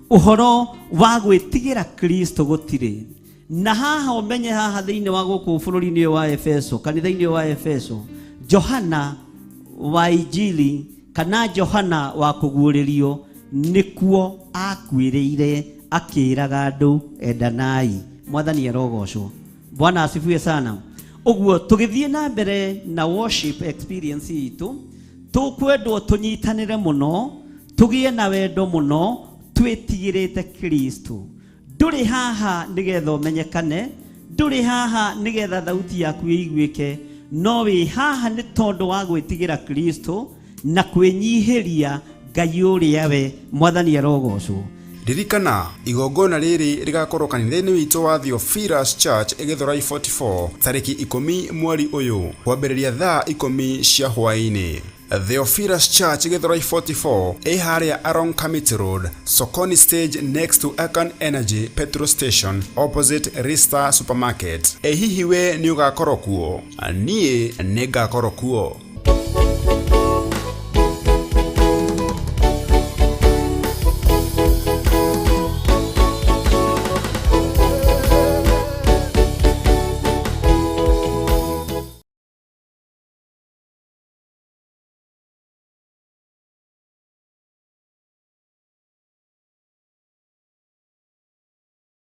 Speaker 6: ũhoro wa gwĩtigĩra Kristo gũtirĩ. Na haha ũmenye haha thĩinĩ wa gũkũ bũrũri-inĩ ũyũ wa Efeso, kanitha-inĩ ũyũ wa Efeso, Johana wa Injili kana Johana wa kũguũrĩrio nĩkuo akuĩrĩire akĩraga andũ endanai. Mwathani arogocwo. Bwana asifiwe sana. Ũguo tũgĩthiĩ na mbere na worship experience itũ, tũkwendwo tũnyitanĩre mũno, tũgĩe na wendo mũno, twĩtigĩrĩte Kristo. Ndũrĩ haha nĩgetha ũmenyekane, ndũrĩ haha nĩgetha thauti yaku ĩiguĩke, no wĩ haha nĩ tondũ wa gwĩtigĩra Kristo na kwĩnyihĩria Ngai ũrĩa we. Mwathani arogocwo.
Speaker 4: Ririkana igongona rĩrĩ rĩgakorwo kanitha-inĩ witũ wa Theophilus Church, Gĩthũrai 44, tarĩki 10 mweri ũyũ kwambĩrĩria thaa 10 cia hwaĩ-inĩ. Theophilus Church, Gĩthũrai 44, ĩ harĩa along Kamiti Road, Sokoni stage, next to Akan Energy petrol station, opposite Rista Supermarket. Ĩ hihi we nĩ ũgakorwo kuo? Niĩ nĩ ngakorwo kuo.